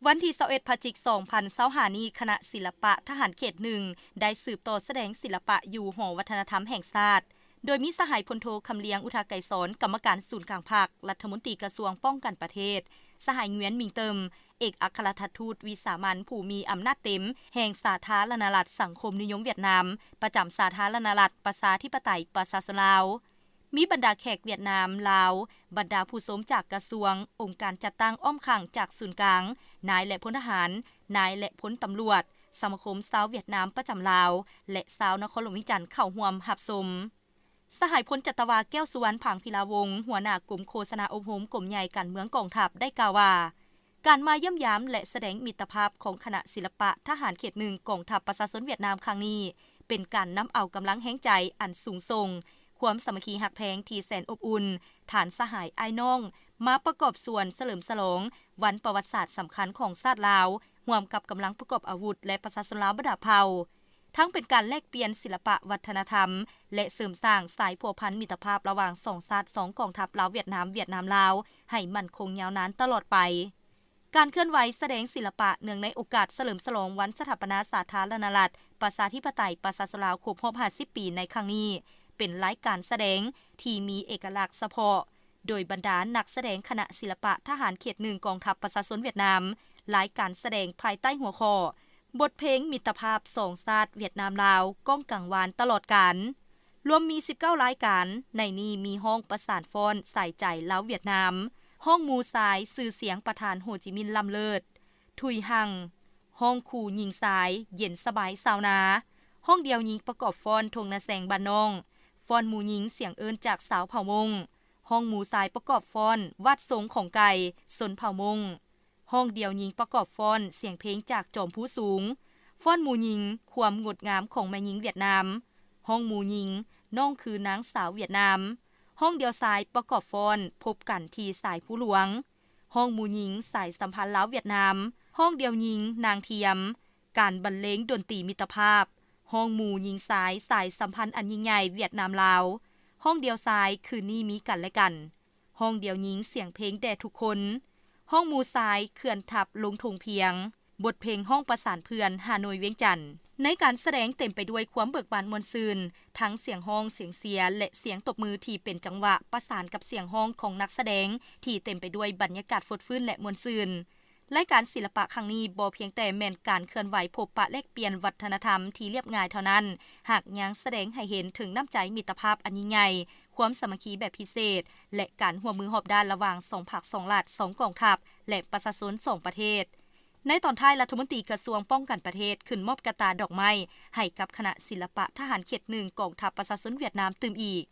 ວັນທີຊາວເອັດ ພະຈິກ ສອງພັນຊາວຫ້ານີ້, ຄະນະສິລະປະທະຫານເຂດໜຶ່ງ ໄດ້ສືບຕໍ່ສະແດງສິລະປະຢູ່ຫໍວັດທະນະທຳແຫ່ງຊາດ, ໂດຍມີສະຫາຍພົນໂທ ຄຳລຽງ ອຸທະໄກສອນ ກຳມະການສູນກາງພັກ, ລັດຖະມົນຕີກະຊວງປ້ອງກັນປະເທດ, ສະຫາຍ ງວຽນ ມິງເຕີມ ເອກອັກຄະລັດຖະທູດວິສາມັນຜູ້ມີອຳນາດເຕັມແຫ່ງສາທາລະນະລັດສັງຄົມນິຍົມຫວຽດນາມ ປະຈຳສາທາລະນະລັດປະຊາທິປະໄຕປະຊາຊົນລາວ, ມີບັນດາແຂກຫວຽດນາມ, ລາວ, ບັນດາຜູ້ຊົມຈາກກະຊວງ, ອົງການຈັດຕັ້ງອ້ອມຂ້າງຈາກສູນກາງ, ນາຍ ແລະ ພົນທະຫານ, ນາຍ ແລະ ພົນຕຳຫຼວດ, ສະມາຄົມຊາວຫວຽດນາມປະຈຳລາວ ແລະ ຊາວນະຄອນຫຼວງວຽງຈັນເຂົ້າຮ່ວມຮັບຊົມ. ສະຫາຍພົນຈັດຕະວາ ແກ້ວສຸວັນ ຜາງພິລາວົງ ຫົວໜ້າກົມໂຄສະນາອົບຮົມກົມໃຫຍ່ການເມືອງກອງທັບ ໄດ້ກ່າວວ່າ ການມາຢ້ຽມຢາມ ແລະ ສະແດງມິດຕະພາບຂອງຄະນະສິລະປະທະຫານເຂດໜຶ່ງກອງທັບປະຊາຊົນຫວຽດນາມຄັ້ງນີ້ ເປັນການນຳເອົາກຳລັງແຮງໃຈອັນສູງສົ່ງ, ຄວາມສາມັກຄີຮັກແພງທີ່ແສນອົບອຸ່ນ, ທ່ານສະຫາຍອ້າຍນ້ອງ ມາປະກອບສ່ວນສະເຫຼີມສະຫຼອງວັນປະຫວັດສາດສຳຄັນຂອງຊາດລາວ, ຮ່ວມກັບກຳລັງປະກອບອາວຸດ ແລະ ປະຊາຊົນລາວບັນດາເຜົ່າ. ທັງເປັນການແລກປ່ຽນສິລະປະວັດທະນະທຳ ແລະ ເສີມສ້າງສາຍພົວພັນມິດຕະພາບລະຫວ່າງສອງຊາດສອງກອງທັບລາວ-ຫວຽດນາມ, ຫວຽດນາມ-ລາວ ໃຫ້ໝັ້ນຄົງຍາວນານຕະຫຼອດໄປ. ການເຄື່ອນໄຫວສະແດງສິລະປະເນື່ອງໃນໂອກາດສະເຫຼີມສະຫຼອງວັນສະຖາປະນາສາທາລະນະລັດປະຊາທິປະໄຕປະຊາຊົນລາວຄົບຮອບຫ້າສິບປີໃນຄັ້ງນີ້ ເປັນລາຍການສະແດງທີ່ມີເອກະລັກສະເພາະ, ໂດຍບັນດານັກສະແດງຄະນະສິລະປະທະຫານເຂດໜຶ່ງກອງທັບປະຊາຊົນຫວຽດນາມ, ລາຍການສະແດງພາຍໃຕ້ຫົວຂໍ້ ບົດເພງມິດຕະພາບສອງຊາດຫວຽດນາມ-ລາວ ກ້ອງກັງວານຕະຫຼອດການ ລວມມີສິບເກົ້າລາຍການ, ໃນນີ້ມີຮ້ອງປະສານຟ້ອນສາຍໃຈລາວຫວຽດນາມ, ຮ້ອງໝູ່ຊາຍຊື່ສຽງປະທານໂຮຈິມິນລ້ຳເລີດ, ທຸຍຮັງ, ຮ້ອງຄູ່ຍິງຊາຍເຢັນສະບາຍຊາວນາ, ຮ້ອງດຽວຍິງປະກອບຟ້ອນທົ່ງນາແຊງບ້ານນ້ອງ, ຟ້ອນໝູ່ຍິງສຽງເອີ້ນຈາກຊາວເຜົ່າມົ້ງ, ຮ້ອງໝູ່ຊາຍປະກອບຟ້ອນວາດຊົງຂອງໄກ່ຊົນເຜົ່າມົ້ງ, ຮ້ອງດຽວຍິງປະກອບຟ້ອນສຽງເພງຈາກຈອມພູສູງ, ຟ້ອນໝູ່ຍິງຄວາມງົດງາມຂອງແມ່ຍິງຫວຽດນາມ, ຮ້ອງໝູ່ຍິງນ້ອງຄືນາງສາວຫວຽດນາມ, ຮ້ອງດຽວຊາຍປະກອບຟ້ອນພົບກັນທີ່ສາຍພູຫຼວງ, ຮ້ອງໝູ່ຍິງສາຍສຳພັນລາວຫວຽດນາມ, ຮ້ອງດຽວຍິງນາງທຽມ ການບັນເລງດົນຕີມິດຕະພາບ, ຮ້ອງໝູ່ຍິງຊາຍສາຍສຳພັນອັນຍິ່ງໃຫຍ່ຫວຽດນາມ-ລາວ, ຮ້ອງດຽວຊາຍຄືນນີ້ມີກັນແລະກັນ, ຮ້ອງດຽວຍິງສຽງເພງແດ່ທຸກຄົນ, ຮ້ອງໝູ່ຊາຍເຂື່ອນທັບລົງທົ່ງພຽງ, ບົດເພງຮ້ອງປະສານເພື່ອນ ຮ່າໂນ້ຍວຽງຈັນ. ໃນການສະແດງເຕັມໄປດ້ວຍຄວາມເບີກບານມ່ວນຊື່ນ, ທັງສຽງຮ້ອງ, ສຽງເຊຍ ແລະ ສຽງຕົບມືທີ່ເປັນຈັງຫວະປະສານກັບສຽງຮ້ອງຂອງນັກສະແດງທີ່ເຕັມໄປດ້ວຍບັນຍາກາດຟົດຟື້ນ ແລະ ມ່ວນຊື່ນ. ລາຍການສິລະປະຄັ້ງນີ້ບໍ່ພຽງແຕ່ແມ່ນການເຄື່ອນໄຫວພົບປະແລກປ່ຽນວັດທະນະທຳທີ່ລຽບງ່າຍເທົ່ານັ້ນ, ຫາກຍັງສະແດງໃຫ້ເຫັນເຖິງນ້ຳໃຈມິດຕະພາບອັນຍິ່ງໃຫຍ່, ຄວາມສາມັກຄີແບບພິເສດ ແລະ ການຮ່ວມມືຮອບດ້ານລະຫວ່າງສອງພັກ, ສອງລັດ, ສອງກອງທັບ ແລະ ປະຊາຊົນສອງປະເທດ. ໃນຕອນທ້າຍ, ລັດຖະມົນຕີກະຊວງປ້ອງກັນປະເທດຂຶ້ນມອບກະຕ່າດອກໄມ້ໃຫ້ກັບຄະນະສິລະປະທະຫານເຂດໜຶ່ງກອງທັບປະຊາຊົນຫວຽດນາມຕື່ມອີກ.